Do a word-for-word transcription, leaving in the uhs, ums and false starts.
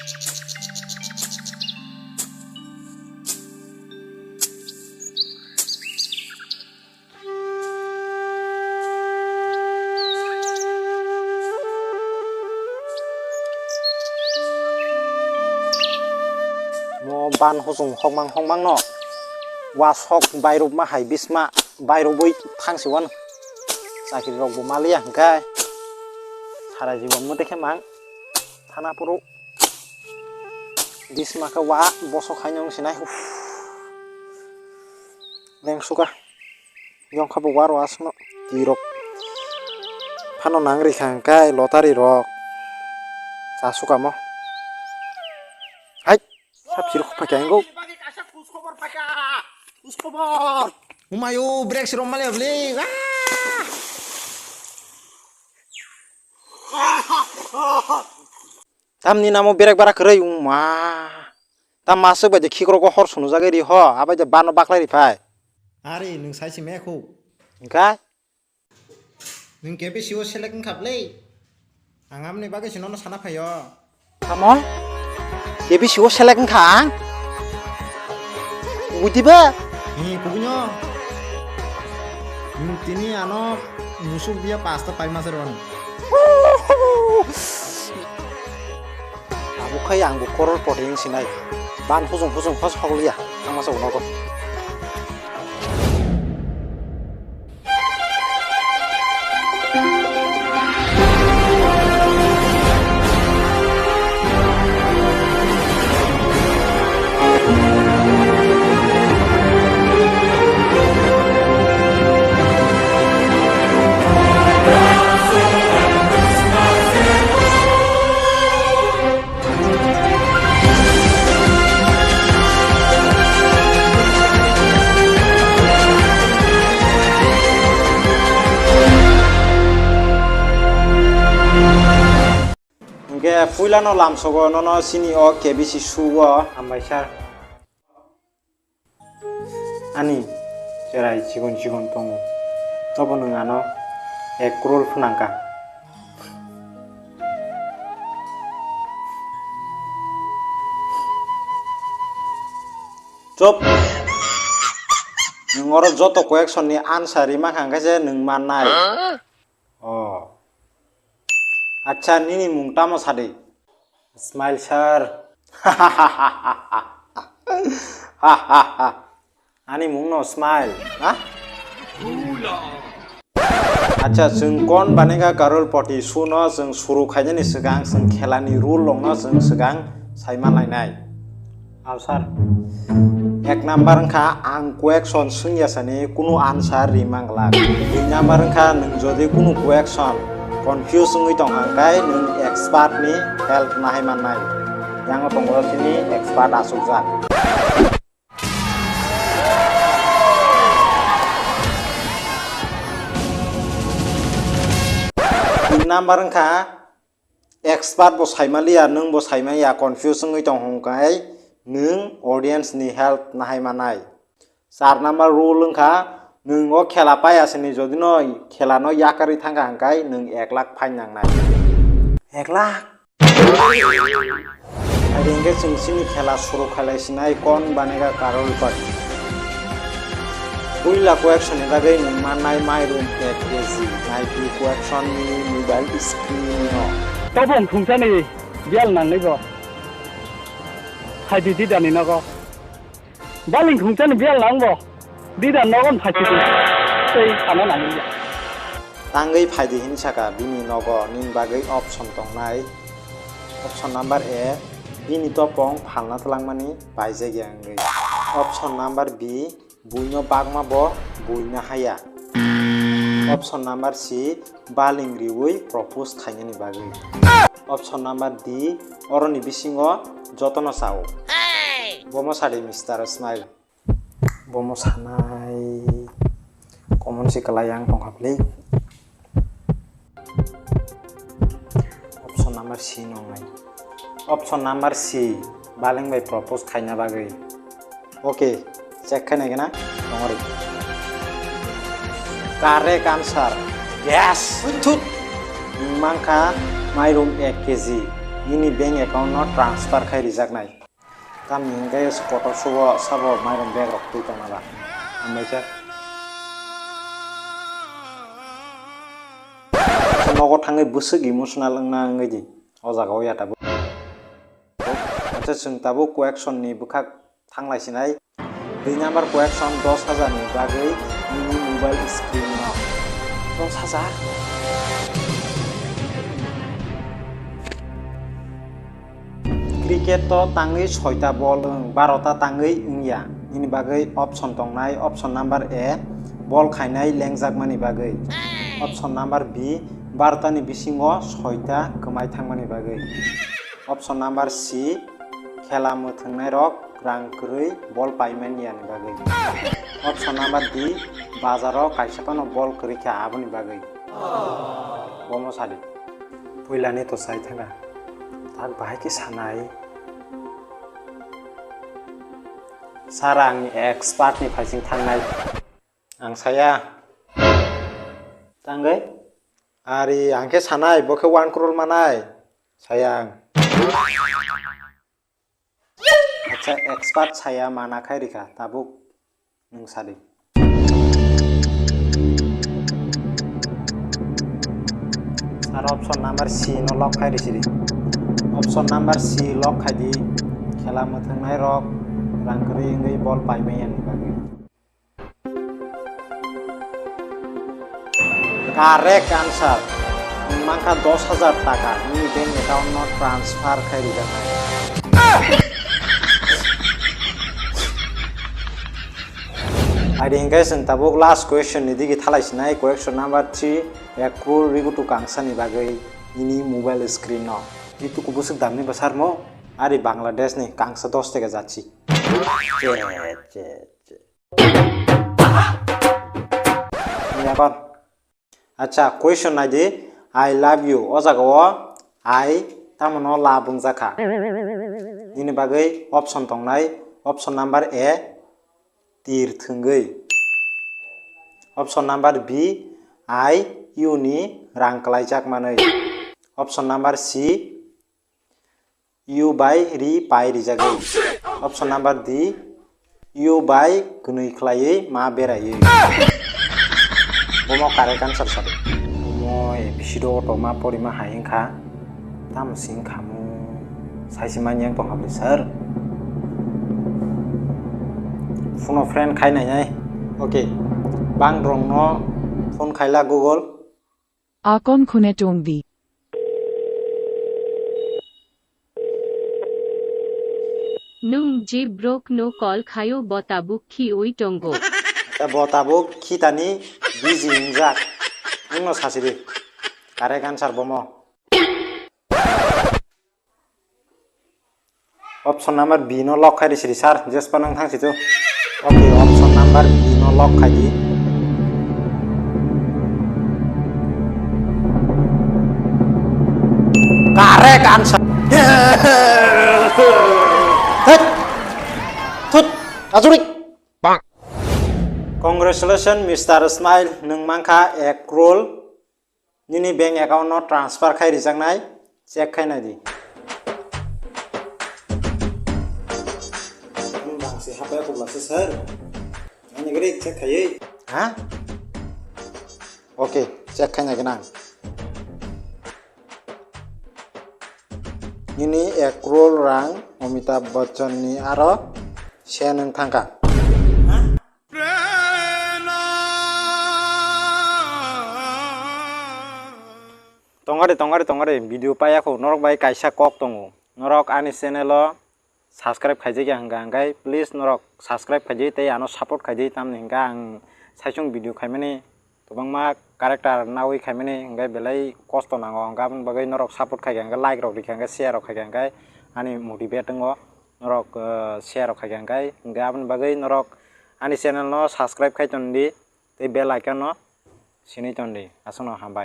Mo ban husung hokmang hokmang no wasok bairok ma hai bisma bairok boi thangsi wano chakri rok bo maliya hingkhe sarai jibon mo dekhe mang thana phuru bisma khe wa bosok hai no wngsinai. Lengsuka. Yongkha bo waro aswkno tirok phano nang rikha hwnkhe lottery rok chasukamo. Hai, sap sirok phaikha engko. Umayo, brake sirok male bli. Ah! Tamni namo brake bara kwrwi wngma. Tam masuk bai de khikrok o hor sunu jagwi ri ho, abai de bano baklai ri phai. Ari nwng sai si mekhu. Hwnkhe? Nwng K B C o select wngkha bwle. Ang amoni bagwi se nono sana phaio. Tamo? K B C o select wngkha ang? Udiba? Ni kubunyo. Nwng tini ano musuk dia pasta pai masar wan. Abo khai ang bo koror poti wng sinai. Ban hujung hujung kos hokliya. Ang masa unogo. Hwnkhe puilano lamsogo nono chini o K B C show o hambai sir. Ani cherai chikon chikon tongo, tobo nwng ano ek crore phnangkha. Chop! Nwng oro joto question ni answer ri mankha hwnkhe se nwng mannai. Oh. Acha, nini mung tamo sadi? Smile sir. Ani mung no Smile, ha? Acha, chwng Kaun Banega Crorepati show no chwng suru khainani swkang chwng khelani rule rok no chwng swkang saima lainai. Ao sir. Ek number wngkha ang question swngya sani kunu answer ri manglak. Dui number wngkha nwng jodi kunu question confuse wngwi tongkha hwnkhe nwng expert ni help nahai mannai. Yango tongo chini expert asukjak. Tin number wngkha expert bo saimaliya, nwng bo saimaya, confuse wngwi tong hwnkhe nwng audience ni help nahai manai. Char number rule wngkha, nwng o khela paiya sini jodi no khela no yakarwi thangkha hwnkhe nwng ek lakh fine nangnai. Ek lakh? Adi hwnkhe chwng chini khela suru khailai sinai Kaun Banega Crorepati. Puila question ni bagwi nwng mannai mairum ek K G, nai di question ni mobile screen no. Tobong thungchani biyal nangnai bo. Phaidi didani nogo. Baling thungchani biyal nang bo. Dida nogon phaidi di. Tei sana nangya. Tangwi phaidi hin saka bini nogo nini bagwi option tongnai. Option number A, bini topong phalna twlangmani paijak ya wngwi. Option number B, buino bagma bo buina haya. Option number C, baling riwi propose khainani bagwi. Option number D, oroni bisingo jotono chao. Bomo sadi Mister Smile. Bomo sanai common si kwlai ang tongkha bwle. Option number C nongnai. Option number C, baling bai propose khaina bagwi. Okay, check khai naikhe na tongori. Correct answer. Yes. Thut. Nwng mankha mairum ek K G. nini bank account no transfer khai rijaknai. Tamni hwnkhe kotor subo sabo mairum bag rok twi tongna ba. Hambai khe. Nogo thangwi bwswk emotional wngna wngwi di. O jaga o ya tabuk. Acha chwng tabuk question ni bwkhak thanglai sinai. Dui number question dos hajar ni bagwi nini mobile screen no. Dos hajar? Cricket to tangwi soita ball wng, barota tangwi wngya. Nini bagwi option tongnai, option number A, ball khainai lengjakmani bagwi. Option number B, barotani bisingo soita kwmai thangmani bagwi. Option number C, khela mwthwngnairok rang kwrwi ball paimanyani bagwi. Option number D, bazaro kaisa phano ball kwrwi kha aboni bagwi. Bomo sadi. Puilani to sai thanga. Tak bahai khe sanai. Sir, ang expert ni phaising thangnai. Ang saya. Tangwi? Ari, ang khe sanai, bo khe one crore manai. Saya ang. Acha, expert saya mana khai rikha, tabuk nwng sadi. Sir, option number C no lock khai risi di. Option number C lock khai di. Khela mwthwngnairok rang kwrwi wngwi ball paimanyani bagwi. Correct answer. Nwng mankha dos hajar taka nini bank account no transfer khai rijaknai. Adi hingke chwng tabuk last question ni digi thalai sinai, question number three, ek crore rigutu kangsa ni bagwi nini mobile screen no. Itu kubusuk damni basar mo, ari Bangladesh ni kangsa dos taka jachi. Che, che, che. Ni abar. Acha, question nai di, "I love you." O jaga o I tamo no love wngjakha. Nini bagwi option tongnai, option number A, tir thwngwi. Option number B, I, you ni rang kwlaijak manwi. Option number C, you bai ri pai rijagwi. Option number D, you bai kwnwi khlaiwi ma beraiwi. Bomo correct answer sadi. Bomo A B C D o to ma porima hai wngkha. Tamo si wngkha mo? Saisi manya wng tongkha bai sir. Phone o friend khai nai nai. Okay. Bang rong no phone khaila Google. Akon khune tong di. Nwng je borok no call khaio bo tabuk khi oi tongo. Ta bo tabuk khi tani busy wngjak. Nwng no sasi di. Correct answer bomo. Option number B no lock khai di siri sir, jespa nang thang situ. Okay, option number B no lock khai di. Correct answer. Thut, thut, ajurik. Congratulations, Mister Smile, nwng mankha ek crore. Nini bank account no transfer khai rijaknai, check khai nai di. Bang se hapai kubla se sir. Ani gari check khai. Ha? Okay, check khai nai gana. Nini ek crore rang Amitabh Bachchan ni aro se nwng thangkha. Tongari, tongari, tongari, video paya kho, norok bai kaisa kok tongo. Norok ani channel o subscribe khaijak ya hwnkha, hwnkhe please norok subscribe khaidi tei ano support khaidi, tamni hwnkha ang saichung video khaimani kwbangma character nawi khaimani, hwnkhe belai kosto nango, hwnkhe aboni bagwi norok support khaikha, hwnkhe like rok rikha, hwnkhe share rok khaikha, hwnkhe ani motivate wngo. Norok, eh, share rok khaikha hwnkhe, hwnkhe aboni bagwi norok ani channel no subscribe khai tondi tei bell icon no sinui tondi. Aswkno hambai.